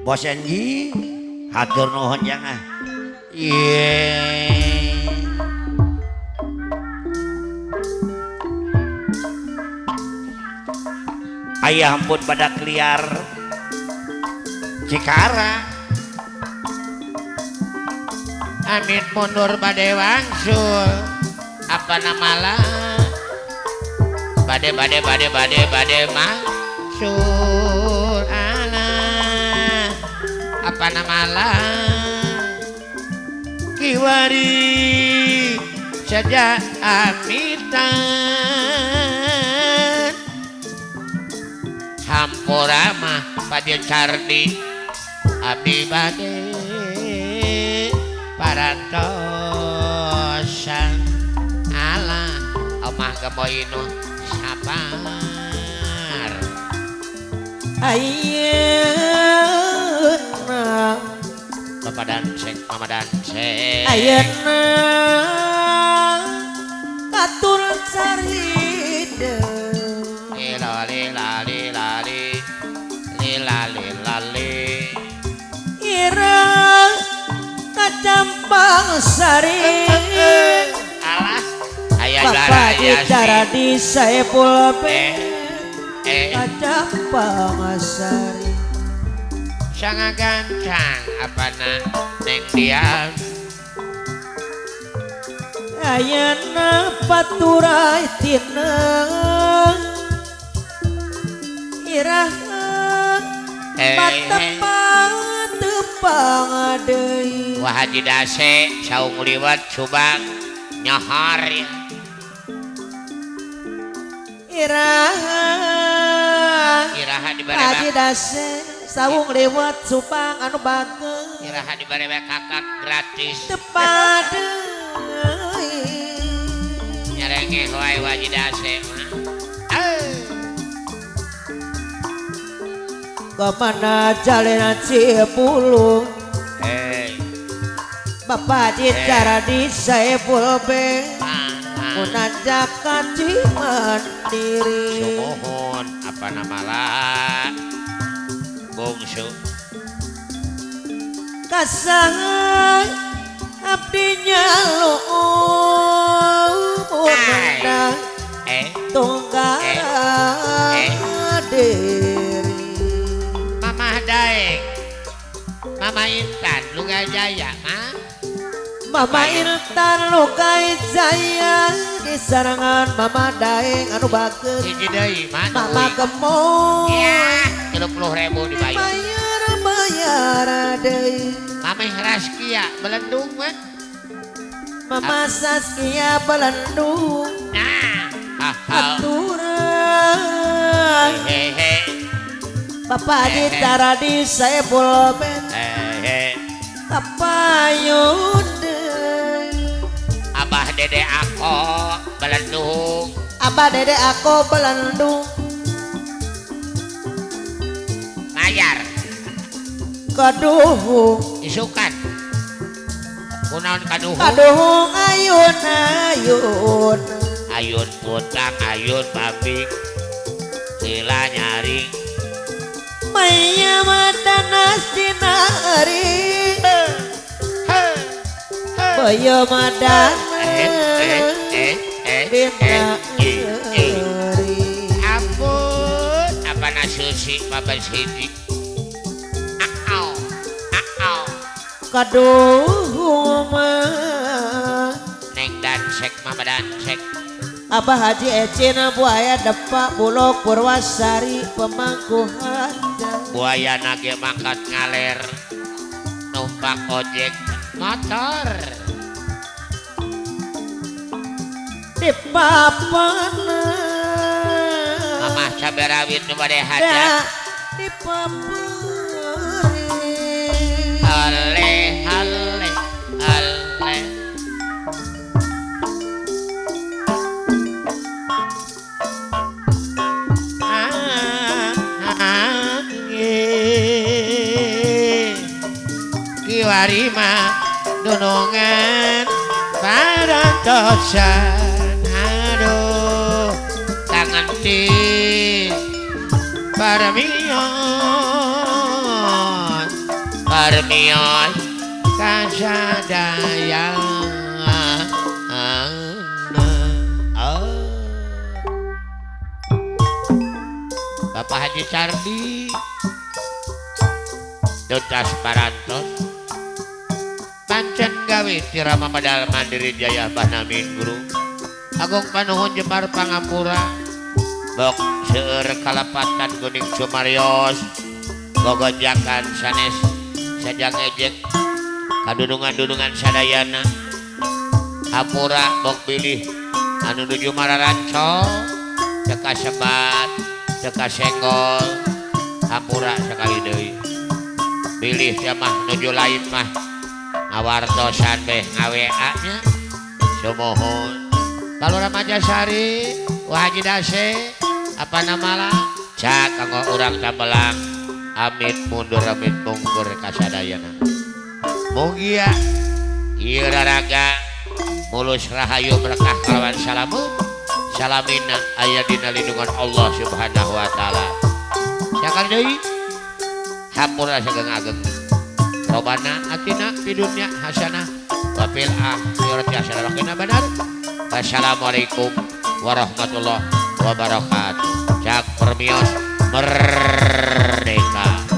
Bos Enji hatur nuhun jang ah. Ye. Ayah ampun pada keliar Cikara. Amit mundur bade wangsul. Apa namalah bade bade bade bade bade mangsur alah. Apa namalah kiwari saja amitan. Hampura mah Pak Cardi abdi bade parantosan alah omah gemoy nu sabar. Ayeuna Bapak Dancek, Mama Dancek. Ayeuna katur carida. Lila lila lila li lila lila li. Ira kacampang sari. Alah aya Bapak Jicara di Saepul Kacampang sari. Sanga gancang apana neng diam. Ayeuna paturai tina. Iraha patepang tepang deui. Wah Haji Dase saung liwat Subang nyohor. Iraha Iraha di bareba Haji Dase saung liwat Subang anu bageung. Iraha di bareba kakak gratis. Tepa deui. Nyerengeh wae Haji Dase mah. Kemana jalena Cipulung? Hey. Bapak Jicara di Saepul Beng. Munajak ka Cimandiri. Sumuhun apa namalah bungsu. Kasahan abdinya lu'ung munandang tunggara diri. Mama Daeng, Mama Intan Lugai Jaya, ma. Mama Intan Lugai Jaya di sarangan Mama Daeng anu bageun. Hiji deui ma. Mama Gemoy. Iya, 30.000 dibayar. Bayar bayar deui. Mama Raskia Belendung mah. Mama Saskia Belendung. Nah, aturan. Hehehe. Bapak Jicara di Saepul Ben. Kapayun deui. Abah Dede aku Belendung. Abah Dede aku Belendung. Mayar. Kaduhung. Isukan. Kunaon kaduhung? Kaduhung ayun ayun. Ayun putang ayun babing. Lila nyaring. Maya madanas dinari. Maya madanas dinari. Ampun, apa nasusi bapak sini? Au, au. Kaduh mah. Neng dancek, mama dancek. Abah Haji Ecina buaya depak Bulog Purwasari pemangku hajat. Buaya nage mangkat ngaler numpak ojek motor. Di papana. Mamah cabe rawit nu bade hajat. Di papana. Ale ale ale. Kiwarima dunungan parantosan aduh tangan ti paramion Permios kasadayana. Oh. Bapak Haji Sardi tuntas parantos pancen gawe tirama medal mandiri jaya Bahnamin guru Agung panuhun jemar pangampura bok seueur kalepatan guning Sumarios gogonjakan sanes sajang ejek kadunungan-dunungan sadayana hampura bok bilih anu nuju mararanco teka sebat teka senggol hampura sekali deui bilih mah nuju lain mah ngawartosan beh ngawa nya sumuhun Balura Majasari Wah Haji Dase apa namala cak kanggo urang tabelang amit mundur amit mungkur kasadayana mugia ieu raraga mulus rahayu berkah kalawan salamu salamina aya dina lindungan Allah Subhanahu wa taala sakali deui hampura sageng-ageng robana atina di dunya hasanah wa fil akhirati hasanah wa qina adzabannar. Assalamualaikum warahmatullahi wabarakatuh. Cak permios merdeka.